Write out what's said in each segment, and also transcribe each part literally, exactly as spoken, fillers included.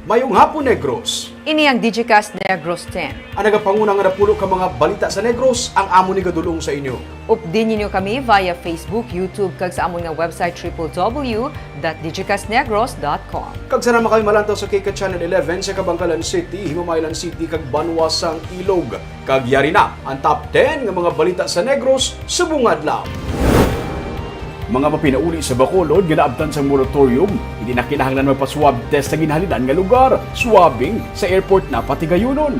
Mayong hapon, Negros. Ini ang Digicast Negros ten. Ang nagapanguna nga napulo ka mga balita sa Negros ang amo ni gadulong sa inyo. Updi ninyo kami via Facebook, YouTube, kag sa amon nga website, triple W dot digicastnegros dot com. Kag sa naman kami malantaw sa K K Channel eleven sa Kabankalan City, Himamaylan City, kag Banwa sang Ilog. Kag yari na ang top ten nga mga balita sa Negros subong adlaw. Mga mapinauli sa Bacolod nga naabtan sang moratorium, hindi na kinahanglan magpa-swab test sa ginhalidan nga lugar, swabbing sa airport na patigayunon.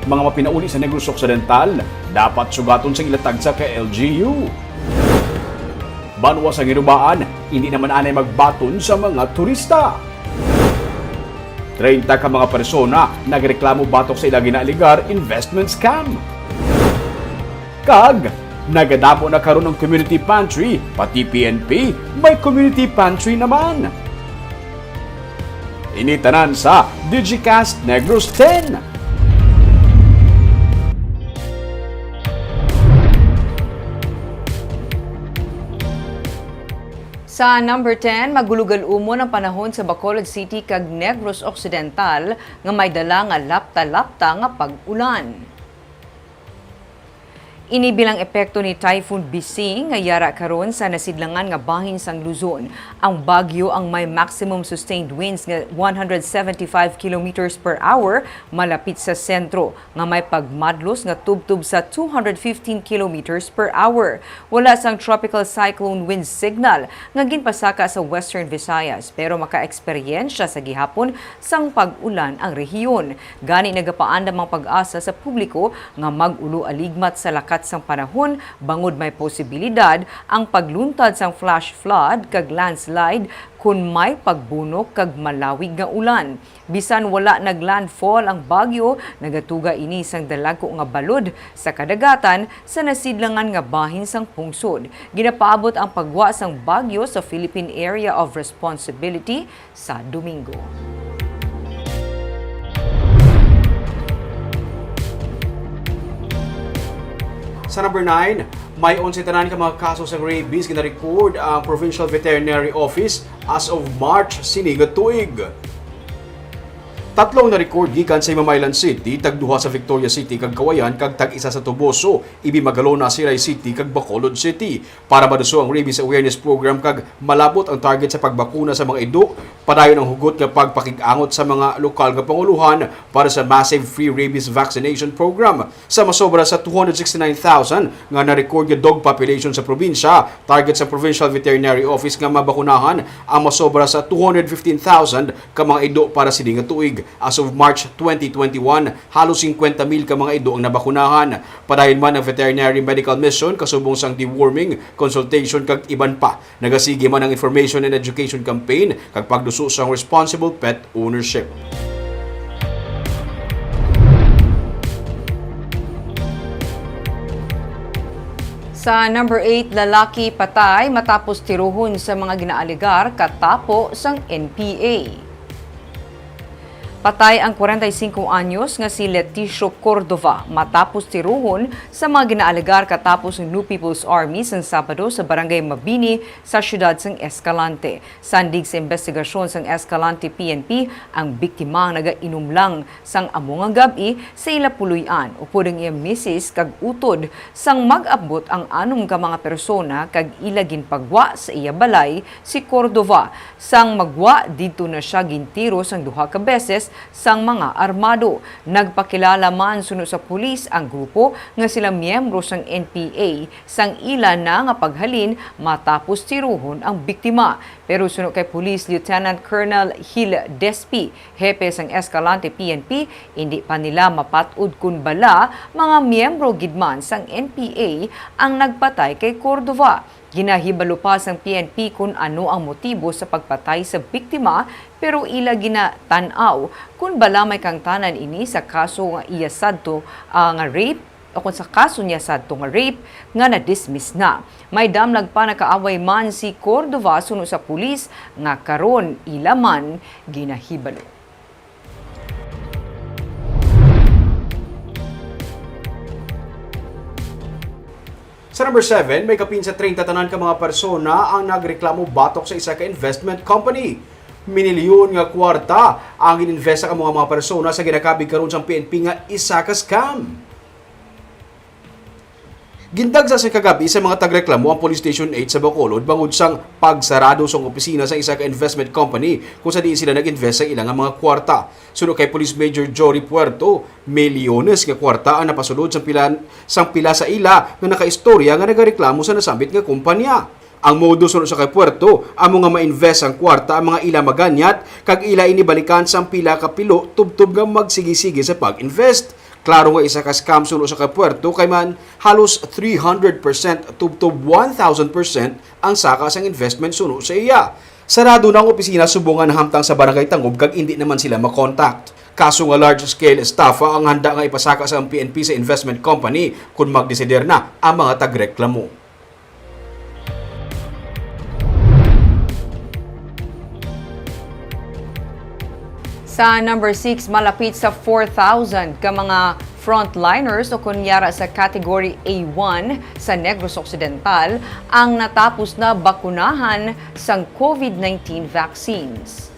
Mga mapinauli sa Negros Occidental, dapat sugaton sang ila tagsa ka L G U. Banwa sang Ginubaan, hindi naman anay magbaton sa mga turista. Treinta ka mga persona nagreklamo batok sa ila ginaaligar investment scam. Kag nagadamo na karon ang community pantry, pati P N P may community pantry naman. Ini tanan sa Digicast Negros ten. Sa number ten, magulugal-umon ang panahon sa Bacolod City kag Negros Occidental nga may dala nga lapta-lapta nga pag-ulan. Ini bilang epekto ni Typhoon Bising nga yara karon sa nasidlangan nga bahin sang Luzon. Ang bagyo ang may maximum sustained winds nga one hundred seventy-five kilometers per hour malapit sa sentro, nga may pagmadlos nga tubtob sa two hundred fifteen kilometers per hour. Wala sang tropical cyclone wind signal nga ginpasaka sa Western Visayas, pero makaeksperyensya sa gihapon sang pag-ulan ang rehiyon. Gani, nagapaandam ang PAGASA sa publiko nga mag-ulo aligmat sa lakat sang panahon, bangod may posibilidad ang pagluntad sang flash flood kag landslide kon may pagbunok kag malawig nga ulan. Bisan wala nag-landfall ang bagyo, nagatuga ini sang dalagko nga balod sa kadagatan sa nasidlangan nga bahin sang pungsod. Ginapaabot ang pagwa sang bagyo sa Philippine Area of Responsibility sa Domingo. Sa number nine, may onse tanan ka mga kaso sa rabies nga na-record ang Provincial Veterinary Office as of March sini nga tuig. Tatlo ang na-record gikan sa Himamaylan City, tagduha sa Victoria City kag Cauayan, kag tag-isa sa Toboso, ibi Magalona, Siraya City, kag Bacolod City. Para maduso ang rabies awareness program kag malabot ang target sa pagbakuna sa mga ido, padayon ang hugot nga pagpakig-angot sa mga lokal nga pangulohan para sa massive free rabies vaccination program. Sa masobra sa two hundred sixty-nine thousand nga na-record nga dog population sa probinsya, target sa Provincial Veterinary Office nga mabakunahan ang masobra sa two hundred fifteen thousand ka mga ido para sini nga tuig. As of March twenty twenty-one, halos singkwenta mil ka mga ido ang nabakunahan. Padayon man ang veterinary medical mission kasubong sang deworming, consultation, kag iban pa. Nagasigi man ang information and education campaign kag pagduso sang responsible pet ownership. Sa number eight, lalaki patay matapos tiruhon sa mga ginaaligar katapo sang N P A. Patay ang kwarenta y singko anyos nga si Leticio Cordova matapos tiruhon sa mga ginaalegar katapo sang New People's Army sang Sabado sa Barangay Mabini sa siyudad sang Escalante. Sandig sa imbestigasyon sang Escalante P N P, ang biktima nagainom lang sang amo nga gab-i sa ila puloy-an, upod ang iya misis kag utod. Sang mag-abot ang anom ka mga persona kag ila ginpagwa sa iya balay si Cordova. Sang magwa, didto na sia gintiro sang duha ka beses sang mga armado. Nagpakilala man suno sa pulis ang grupo nga sila miyembro sang N P A. Sang ila na nga paghalin, matapos tiruhon ang biktima. Pero suno kay Police Lieutenant Colonel Gil Despi, hepe sang Escalante P N P, indi pa nila mapat-od kon bala mga miyembro gid man sang N P A ang nagpatay kay Cordova. Ginahibalo pa sang P N P kon ano ang motibo sa pagpatay sa biktima, pero ila ginatan-aw kon bala may kahangtanan ini sa kaso nga iya sadto, ah, nga rape, o kon sa kaso niya sadto nga rape nga na-dismiss na. May damlag pa nakaaway man si Cordova suno sa pulis nga karon ila man ginahibalo. Sa number seven, may kapin sa treinta tanan ka mga persona ang nagreklamo batok sa isa ka investment company. Minilyon nga kwarta ang gin-invest sa amo nga mga persona sa ginakabig karon sang P N P nga isa ka scam. Gindagsa sa kagabi sa mga tagreklamo ang Police Station eight sa Bacolod bangod sang pagsarado sang opisina sa isa ka investment company kung sa diin sila nag-invest sa ila nga mga kwarta. Suno kay Police Major Jory Puerto, milyones nga kwarta ang napasulod sang pila, sang pila sa ila nga nakaistorya nga nagareklamo sa nasambit nga kompanya. Ang modus suno sa kay Puerto, amo nga ma-invest ang kwarta ang mga ila maganyat kag ila ini balikan sang pila ka pilo tubtob nga magsigi-sige sa pag-invest. Klaro nga isa ka scam suno sa kay Puerto kay man halos three hundred percent tubtob one thousand percent ang saka sang investment suno sa iya. Sarado na ang opisina subong nga nahamtang sa Barangay Tangub kag indi naman sila makontak. Kaso nga large-scale estafa ang handa nga ipasaka sa P N P sa investment company kon magdesider na ang mga tagreklamo. Sa number six, malapit sa four thousand ka mga frontliners o kon yara sa Category A one sa Negros Occidental ang natapos na bakunahan sang COVID nineteen vaccines.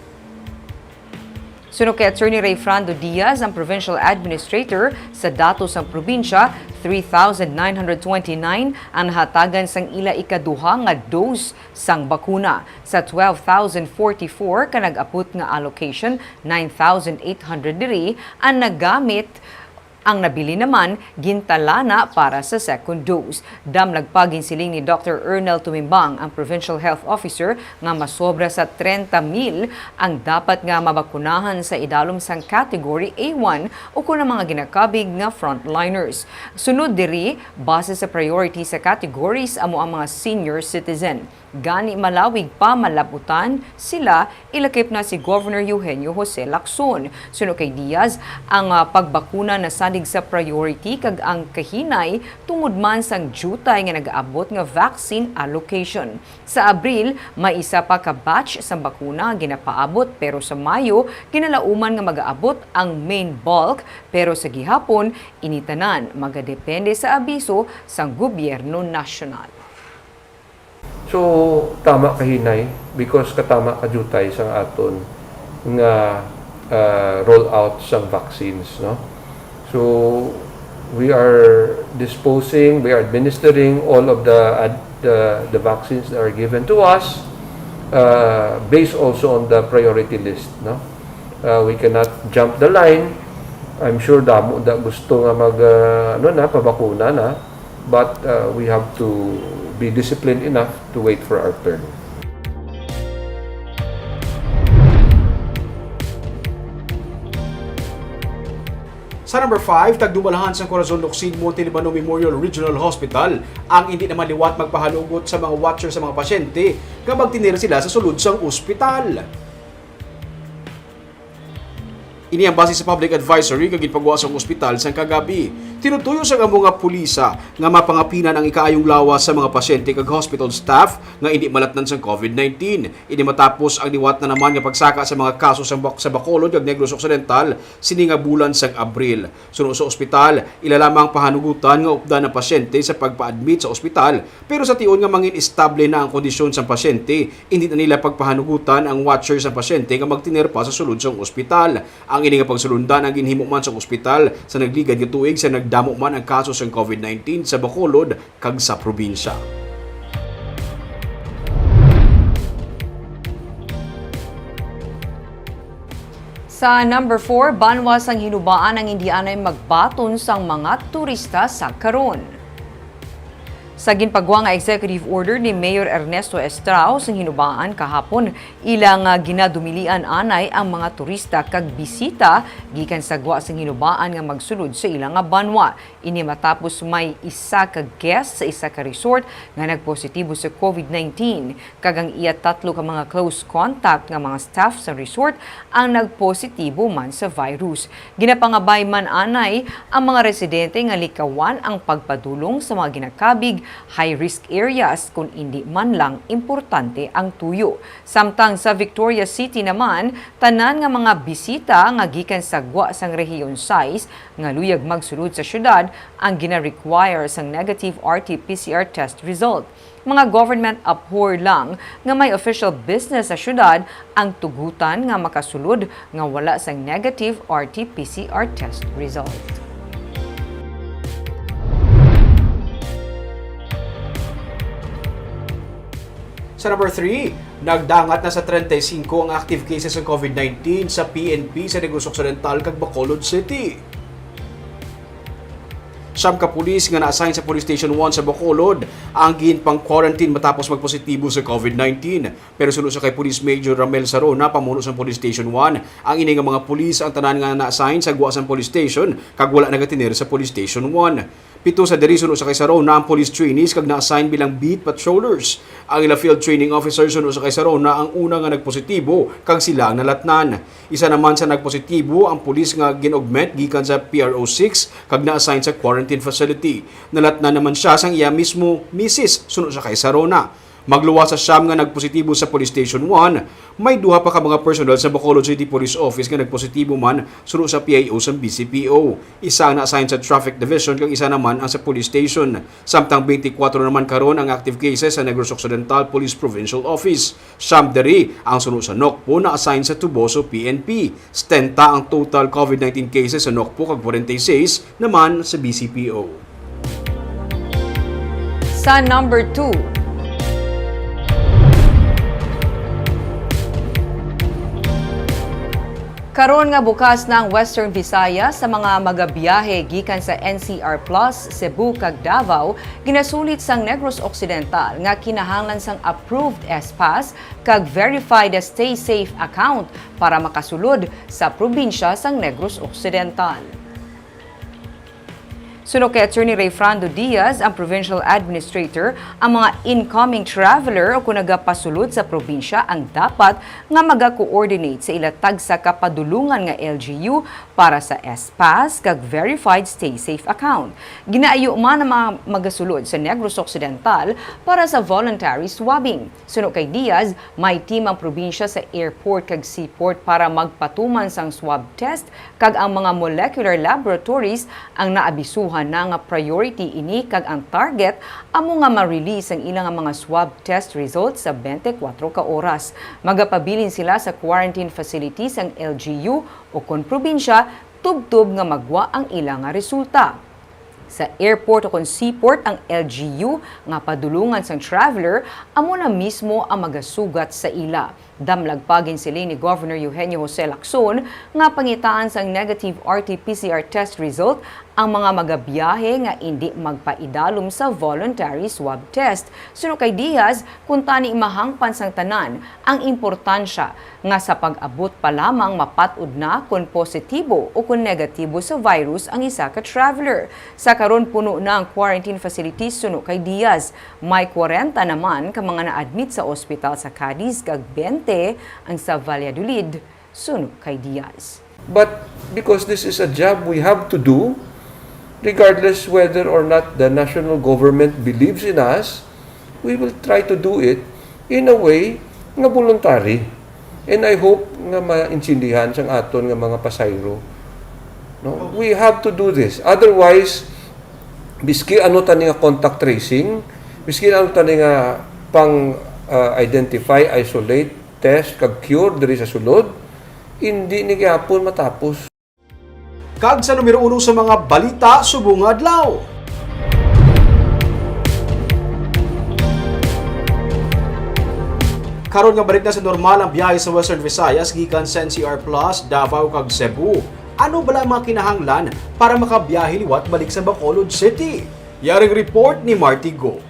Suno kay Attorney Rayfrando Diaz, ang provincial administrator, sa datos sang probinsya, three thousand nine hundred twenty-nine ang nahatagan sang ila ikaduha nga dose sang bakuna. Sa twelve thousand forty-four ka nag-abot nga allocation, nine thousand eight hundred diri ang nagamit. Ang nabilin naman, gintala na para sa second dose. Damlag pa, ginsiling ni Doctor Ernel Tumimbang, ang Provincial Health Officer, nga masobra sa trenta mil ang dapat nga mabakunahan sa idalom sang Category A one o kon ang mga ginakabig nga frontliners. Sunod diri, base sa priority sa categories, amo ang mga senior citizen. Gani, malawig pa malabutan sila, ilakip na si Governor Eugenio Jose Lacson. Suno kay Diaz, ang, ah, pagbakuna nasalig sa priority kag ang kahinay tungod man sang diutay nga nagaabot nga vaccine allocation. Sa Abril, may isa pa ka batch sang bakuna ang ginapaabot, pero sa Mayo, ginalauman nga magaabot ang main bulk, pero sa gihapon, ini tanan magadepende sa abiso sang gobyerno nasyonal. So, tama kahinay because katama ka diutay sang aton nga, ah, roll out sang vaccines, no? So, we are disposing, we are administering all of the ad-, the, the vaccines that are given to us, uh, based also on the priority list, no? Uh, we cannot jump the line. I'm sure damo da gusto nga mag, uh, ano na, pabakuna na. But, uh, we have to be disciplined enough to wait for our turn. Sa number five, tagdumalahan sang Corazon Locsin Monte Libano Memorial Regional Hospital ang indi naman liwat magpahanugot sa mga watcher sa mga pasyente nga magtinir sila sa sulod sang ospital. Ini ang base sa public advisory nga ginpagwa sang ospital sang kagabi. Tinutuyo sang amo nga pulisa nga mapangapinan ang ikaayong lawas sa mga pasyente kag hospital staff nga indi malatnan sang COVID nineteen. Ini matapos ang liwat na naman nga pagsaka sa mga kaso sa Bac-, sa Bacolod kag Negros Occidental sini nga bulan sang Abril. Suno sa ospital, ila lamang pahanugutan nga updan ang pasyente sa pagpa-admit sa ospital, pero sa tion nga mangin estable na ang kondisyon sang pasyente, indi na nila pagpahanugutan ang watcher sang pasyente nga magtinir pa sa sulod sang ospital. Ang ini nga pagsulundan ang ginhimo man sang ospital sa nagligad nga tuig sa nagdamo man ang kaso sang COVID nineteen sa Bacolod kag sa probinsya. Sa number four, banwa sang Hinubaan ang indi anay magbaton sang mga turista sa karon. Sa ginpagwa nga executive order ni Mayor Ernesto Estrao sang Hinubaan kahapon, ila nga ginadumilian anay ang mga turista kag bisita gikan sa gwa sang Hinubaan nga magsulod sa ila nga banwa. Ini matapos may isa ka guest sa isa ka resort nga nagpositibo sa COVID nineteen, kag ang iya tatlo ka mga close contact nga mga staff sa resort ang nagpositibo man sa virus. Ginapangabay man anay ang mga residente nga likawan ang pagpadulong sa mga ginakabig high-risk areas kon indi man lang importante ang tuyo. Samtang sa Victoria City naman, tanan nga mga bisita nga gikan sa gwa sang Rehiyon sais nga luyag magsulod sa syudad ang gina-require sang negative R T P C R test result. Mga government abhor lang nga may official business sa syudad ang tugutan nga makasulod nga wala sang negative R T P C R test result. Sa number three, nagdangat na sa treinta y cinco ang active cases ng COVID nineteen sa P N P sa Negros Occidental kag Bacolod City. Siyam ka pulis nga na-assign sa Police Station one sa Bacolod ang ginpang-quarantine matapos magpositibo sa COVID nineteen. Pero suno sa kay Police Major Ramel Sarona, pamuno sang Police Station one, ang ini nga mga pulis ang tanan nga na-assign sa gwa sang police station kag wala nagatener sa Police Station one. Pito sa diri suno sa kay Sarona ang police trainees kag na-assign bilang beat patrollers. Ang ila field training officer suno sa kay Sarona ang una nga nagpositibo kag sila ang nalatnan. Isa naman sa nagpositibo ang pulis nga gin-augment gikan sa P R O six kag na-assign sa quarantine facility. Nalatnan naman siya sang iya mismo misis suno sa kay Sarona. Magluwas sa siyam nga nagpositibo sa Police Station one, may duha pa ka mga personnel sa Bacolod City Police Office nga nagpositibo man suno sa P I O sang B C P O. Isa ang na-assign sa Traffic Division kag isa naman ang sa Police Station. Samtang twenty-four naman karon ang active cases sa Negros Occidental Police Provincial Office. Siyam diri ang suno sa Nocpo na-assign sa Tuboso P N P. Setenta ang total COVID nineteen cases sa Nocpo kag forty-six naman sa B C P O. Sa number two, karon nga bukas na ang Western Visayas sa mga magabiyahe gikan sa N C R Plus, Cebu, kag Davao, ginasulit sang Negros Occidental nga kinahanglan sang approved S-Pass kag verified Stay Safe account para makasulod sa probinsya sang Negros Occidental. Suno kay Attorney Rayfrando Diaz, ang provincial administrator, ang mga incoming traveler o kung nagapasulod sa probinsya ang dapat nga maga-coordinate sa ila tagsa ka padulungan nga L G U para sa S-Pass kag verified Stay Safe account. Ginaayo man ang mga magasulod sa Negros Occidental para sa voluntary swabbing. Suno kay Diaz, may team ang probinsya sa airport kag seaport para magpatuman sang swab test kag ang mga molecular laboratories ang naabisuhan na nga priority ini kag ang target amo nga ma-release ang ila nga mga swab test results sa twenty-four ka oras. Magapabilin sila sa quarantine facilities ang L G U o kon probinsya tubtob nga magwa ang ila nga resulta. Sa airport o kon seaport ang L G U nga padulungan sang traveler amo na mismo ang magasugat sa ila. Damlag pa ginsiling ni Governor Eugenio Jose Lacson nga pangitaan sang negative R T P C R test result ang mga magabiyahe nga indi magpaidalom sa voluntary swab test. Suno kay Diaz, kuntani mahangpan sang tanan ang importansya nga sa pag-abot pa lamang mapat-od na kon positibo o kon negatibo sa virus ang isa ka traveler. Sa karon puno na ang quarantine facilities suno kay Diaz. May kwarenta naman ka mga na-admit sa ospital sa Cadiz kag twenty ang sa Valladolid suno kay Diaz. But because this is a job we have to do, regardless whether or not the national government believes in us, we will try to do it in a way nga voluntary. And I hope nga maintindihan sang aton nga mga pasayro. No? We have to do this. Otherwise, biski ano tani nga contact tracing, biski ano tani nga pang uh, identify, isolate, test kag cure diri sa sulod, indi ni gihapon matapos. Kag sa numero uno sa mga balita subong nga adlaw. Karon nga balik na sa normal ang biyahe sa Western Visayas gikan sa N C R Plus, Davao kag Cebu, ano bala ang mga kinahanglan para makabiyahe liwat balik sa Bacolod City? Yaring report ni Marty Go.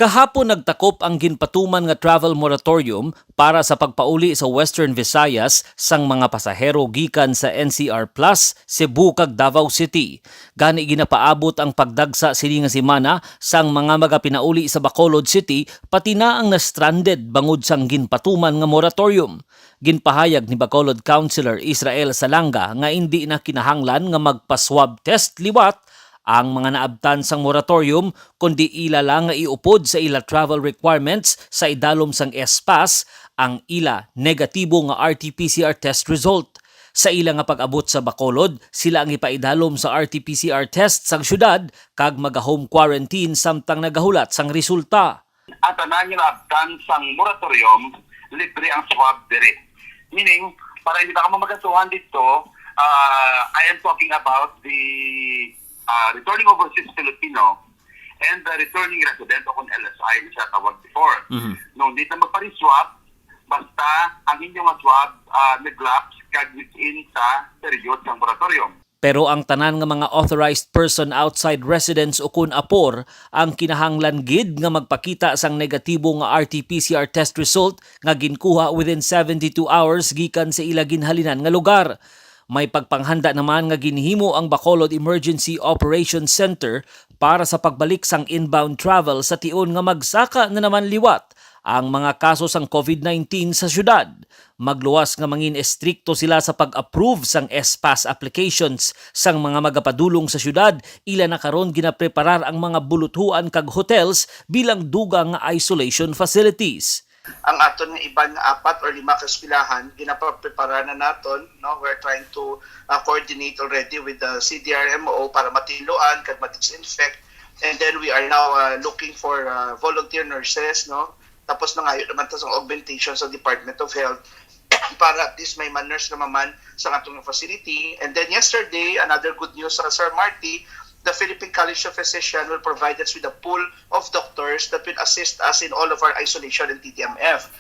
Kahapon nagtakop ang ginpatuman nga travel moratorium para sa pagpauli sa Western Visayas sang mga pasahero gikan sa N C R Plus, Cebu kag Davao City. Gani ginapaabot ang pagdagsa sini nga semana sang mga magapinauli sa Bacolod City, pati na ang na-stranded bangod sang ginpatuman nga moratorium. Ginpahayag ni Bacolod Councilor Israel Salanga nga indi na kinahanglan nga magpa-swab test liwat Ang mga naabtan sang moratorium, kundi ila lang nga iupod sa ila travel requirements sa idalom sang S-PASS ang ila negatibo nga R T P C R test result. Sa ila nga pag-abot sa Bacolod, sila ang ipaidalom sa R T P C R test sang syudad kag maga-home quarantine samtang nagahulat sang resulta. Ang tanan nga naabtan sang moratorium, libre ang swab diri. Meaning, para hindi na kamo magasuhan dito, ah, I am talking about the, ah, returning overseas Filipino and the returning resident o kung L S I na siya tawag before. Mhm. No, hindi na magpa-re-swab, basta ang inyong swab, ah, nag-lapse kag within sa period sang moratorium. Pero ang tanan nga mga authorized person outside residence ukon apor ang kinahanglan gid nga magpakita sang negatibo nga R T P C R test result nga ginkuha within seventy-two hours gikan sa ila ginhalinan nga lugar. May pagpanghanda naman nga ginhimo ang Bacolod Emergency Operations Center para sa pagbalik sang inbound travel sa tion nga magsaka na naman liwat ang mga kaso sang covid nineteen sa syudad. Magluwas nga mangin estrikto sila sa pag-approve sang S-PASS applications sang mga magapadulong sa syudad, ila na karon ginapreparar ang mga buluthuan kag hotels bilang dugang nga isolation facilities. Ang aton nga iban nga apat or lima ka eskwelahan, ginapaprepara na naton, no? We're trying to, uh, coordinate already with the C D R M O para matiluan kag ma-disinfect. And then we are now, uh, looking for, uh, volunteer nurses, no? Tapos nangayo naman ta sang augmentation sa Department of Health para at least may man-nurse nga maman sa atong facility. And then yesterday, another good news, uh, Sir Marty, the Philippine College of Physician will provide us with a pool of doctors that will assist us in all of our isolation and T T M F.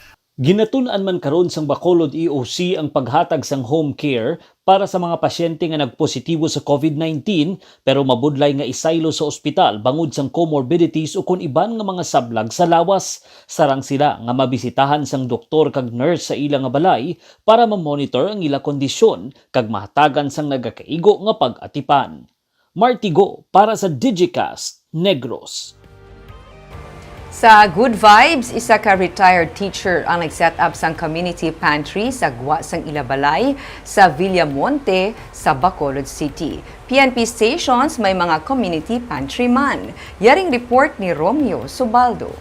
Ginatun-an man karon sang Bacolod E O C ang paghatag sang home care para sa mga pasyente nga nagpositibo sa covid nineteen pero mabudlay nga isaylo sa ospital bangod sang comorbidities ukon iban nga mga sablag sa lawas. Sarang sila nga mabisitahan sang doktor kag nurse sa ila nga balay para ma-monitor ang ila kondisyon kag mahatagan sang nagakaigo nga pag-atipan. Martigo para sa Digicast Negros. Sa Good Vibes, isa ka retired teacher ang nag-set up sang community pantry sa gwa sang ila balay sa Villamonte sa Bacolod City. P N P stations may mga community pantry man. Yaring report ni Romeo Subaldo.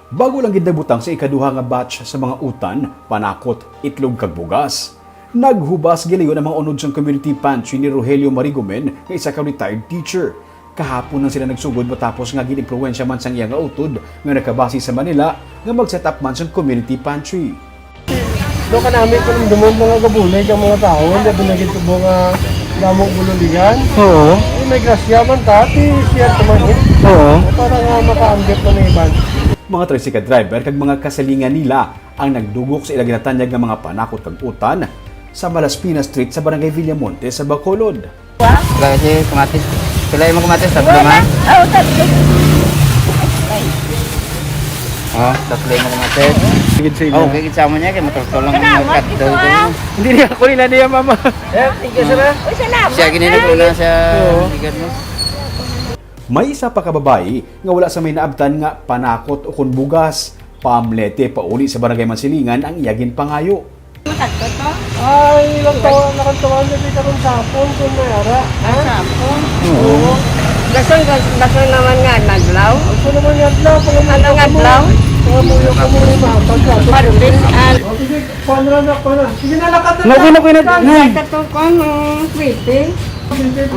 Bago lang gid nabutang sa ikaduha nga batch sa mga utan, panakot, itlog kag bugas. Naghubas gilayon ang mga unod sang community pantry ni Rogelio Marigomen nga isa ka retired teacher. Kahapon lang sila nagsugod matapos nga gin-impluwensya man sang iya nga utod nga nakabase sa Manila nga mag-set up man sang community pantry. Do kanami panumdumon mga gabunay kang mga tawo, labi na gid tubo nga damo buligan. Oo. Ay, may grasya man ta, ti siya tuman, eh. Oo. Para nga makaamgit man ang iban. Mga tricycle driver kag mga kasilingan nila ang nagdugok sa ila ginatanyag nga mga panakot kag utan sa Malaspina Street sa Barangay Villamonte sa Bacolod. Kaya si kamatis. Pila mo kamatis? Tatlo man? Oo, tatlo. Oh, tatlo mo kamatis. Sige sa inyo. Oh, kaya sa mo niya, kaya matultol lang. Salamat, mga kadto ito, ko. Ah. Hindi niya ako nila niya, mama. Eh, thank you, sir, ah. Uy, salamat, siya, ginili ko na siya. Oo. Bigat mo. May isa pa ka babayi nga wala sa may naabtan nga panakot o kun bugas. Paamlete pauli sa Barangay Mansilingan ang iya ginpangayo. Matagto to? Ay, ilang taon na kang taon na di karon sa hapon kung may ara. Ah, sa hapon? Oo. Dasal, dasal naman nga, naglaw. Ito naman nga, adlaw. Ano nga, adlaw? Mga muyo ko muna yung mga pagkakas. Parbis, ah. O, sige, kuha na lang, kuha na. Sige na, lakat na. Naku, naku, naku. Nay. Sa to, kuha mo, sweetie. Sweetie.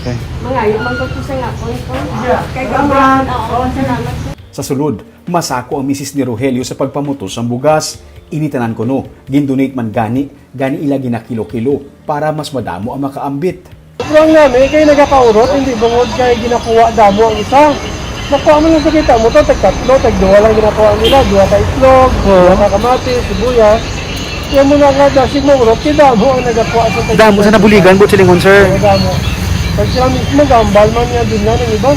Okay. Mangayo man ko sa hapon ko. Yeah. Kay salamat. Oo, salamat. Sa sulod, masako ang misis ni Rogelio sa pagpamutos sang bugas. Ini tanan kuno, gin-donate man gani, gani ila ginakilo-kilo para mas madamo ang makaambit. Sobrang nami kay nagakaurot, hindi bangod kay ginakuha damo ang isa. Nakuha mo lang sa kita mo to, tag tatlo, tag duha lang ginakuha nila, duha ka itlog, oo, duha ka kamatis, sibuyas. Kaya mo na nga, dasig mo urot, kay damo ang nagakuha sa tag- Damo sa nabuligan, buot silingon, sir. Oo, damo. Pag sila mismo, gambal man niya, din na ng iban.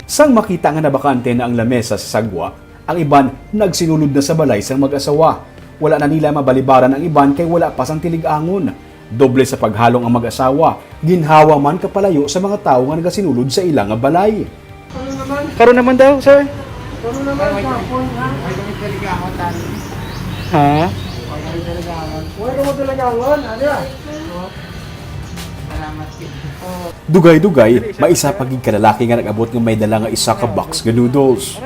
Sang makita nga nabakante na ang lamesa sa sagwa, ang iban nagsinulod na sa balay sang mag-asawa. Wala na nila mabalibaran ang iban kay wala pa sang tilig-angon. Doble sa paghalong ang mag-asawa, ginhawa man kapalayo sa mga tawo nga nagasinulod sa ila nga balay. Karon naman daw, sir. Karon naman, kapon, ha? Ha? Wala ka mo talaga, ano? Dugay-dugay, may isa pa gid ka lalaki nga nag-abot nga may dala nga isa ka box nga noodles.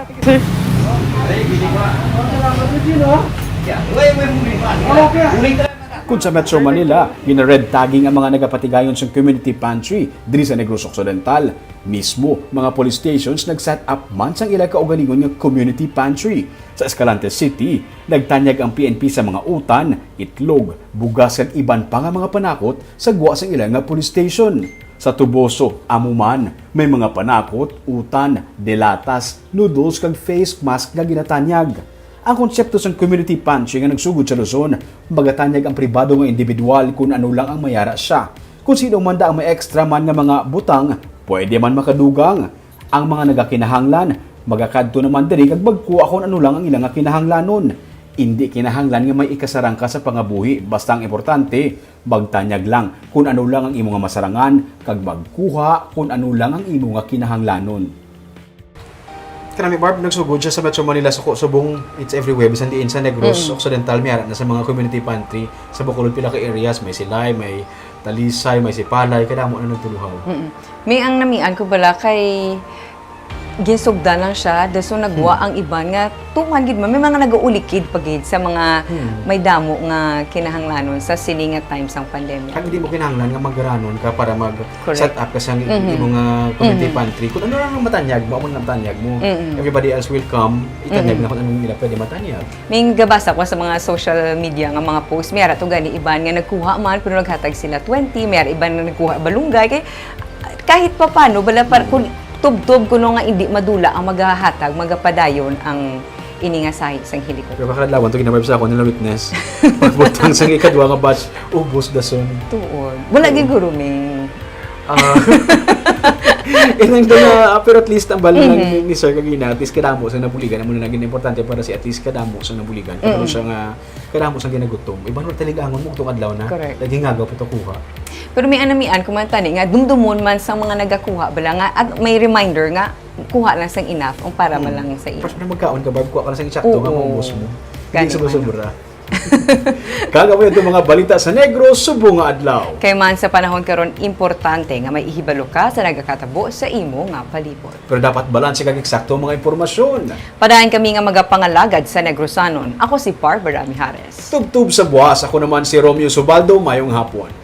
Kun sa Metro Manila, gina-red tagging ang mga nagapatigayon sa community pantry diri sa Negros Occidental. Mismo, mga police stations nag-set up man sang ila kaugalingon nga community pantry. Sa Escalante City, nagtanyag ang P N P sa mga utan, itlog, bugas kag iban pa nga mga panakot sa gwa sang ila nga police station. Sa Toboso, amo man, may mga panakot, utan, delatas, noodles kag face mask nga ginatanyag. Ang konsepto sang community pantry nga nagsugod sa Luzon, magatanyag ang pribado nga individual kun ano lang ang mayara siya. Kung sino man da ang may extra man nga mga butang, pwede man makadugang. Ang mga nagakinahanglan, magakadto naman diri kag magkuha kon ano lang ang ila nga kinahanglanon. Indi kinahanglan nga may ikasarangka sa pangabuhi, basta ang importante, magtanyag lang kon ano lang ang imo nga masarangan, kag magkuha kon ano lang ang imo nga kinahanglanon. Kanami, Barb, nagsugod siya sa Metro Manila, suko, subong, it's everywhere. Bisan diin sa Negros Occidental, may ara na sa mga community pantry. Sa Bacolod, pila ka areas, may Silay, may Talisay, may Sipalay, kadamo na nagtuluhaw. Mm-mm. May ang namian ko bala kay ginsugdan lang siya, dason nagwa ang iban nga tuman gid man. May mga nagaulikid pa gid sa mga may damo nga kinahanglanon sa sini nga time sang pandemya. Kag hindi mo kinahanglan nga magranon ka para mag Correct. Set up ka sa Mhm. imo nga community Mhm. pantry. Kung ano lang ang matanyag mo, amo na ang matanyag mo. Mm-mm. Everybody else will come, itanyag Mm-mm. na kung anong nila pwede matanyag. May gabasa ko sa mga social media nga mga post, may ara to gani iban nga nagkuha man, pero naghatag sila twenty, may ara iban nga nagkuha balunggay. Kay, kahit pa paano, bala, par-, kung tubtob kuno nga hindi madula ang magahatag, magapadayon ang ini nga sahi sang helicopter. Pero baka adlawan to, ginamay sa ako nila witness. Pagbutang sa ikadwa nga batch, ubos dason. Tuod. Wala Oo. gid guro, Ming. Ah. Inang doon na, pero at least ang bala lang Mhm. ni, ni Sir kagina, at least kadamo sa nabuligan. Amo na naging importante para si at least kadamo sa nabuligan. Pero Mm. siya nga, kadamo sa ginagutom. Iba na talaga ang mo itong adlaw na. Correct. Lagi nga po to kuha. Pero may anamian ko man tani nga dumdumon man sa mga nagakuha bala nga at may reminder nga kuha lang sang enough ang para man Hmm. lang sa imo. First na magkaon ka, Barb, kuha ka lang sang eksakto nga Oo. maubos mo. Gani Hindi man. sobra-sobra. Kag amo itong mga balita sa Negros subong nga adlaw. Kay man sa panahon karon, importante nga may ihibalo ka sa nagakatabo sa imo nga palibot. Pero dapat balanse kag eksakto ang mga impormasyon. Padayon kami nga magapangalagad sa Negrosanon. Ako si Barbara Mijares. Tubtob sa buwas, ako naman si Romeo Subaldo. Mayong hapon.